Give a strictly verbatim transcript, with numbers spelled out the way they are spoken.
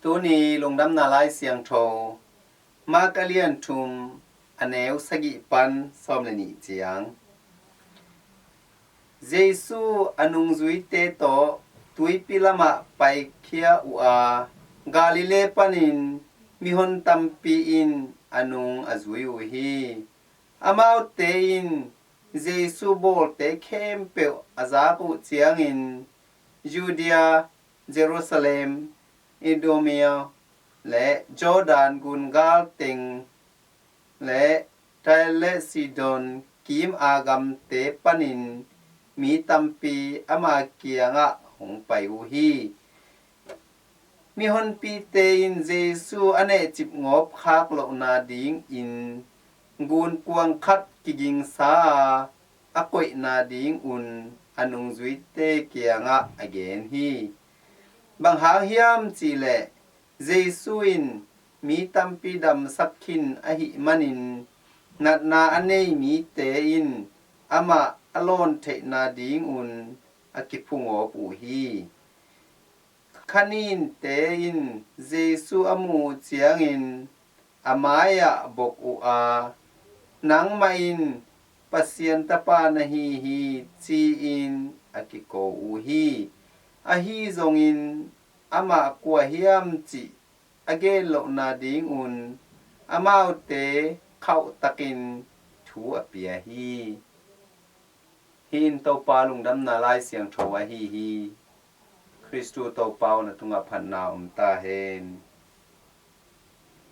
Tuni lungdamna lai siangtho Mark a lian thum, a neu sagih pan sawm le nih ciang. Jesu a nungzuite tawh tuipi lamah paikhia uh a, Galilee panin mihon tampi in a nung a zui uh hi. Amaute in Jesu bawlte khempeuh a zak uh ciangin Judea, Jerusalem, Idumea le Jordan gun galteng le Tyre le Sidon kim a gamte panin mi tampi ama kiangah hong pai uh hi. Mihonpite in Jesu a nehcip ngawp khak lohna dingin gunkuang khat kigingsa a, a koihna dingun a nungzuite kiangah a gen hi. Bang hang hiam cihleh Jesu in mi tampi damsak khin ahih manin natna a nei mite in amah a lawn theihna dingun a kiphungawp uh hi. Khaninte in Jesu a muh uh ciangin a mai-ah bok uh a, Nangmah in Pasian Tapa na hi hi, ci-in a kiko uh hi. Ahi zongin amah kua hiam cih a gen lohna dingun amaute khauhtakin thu a pia hi. Hih in Topa lungdamna lai siangtho ahi hi. Khristu Topa aw, na tungah phatna om ta hen.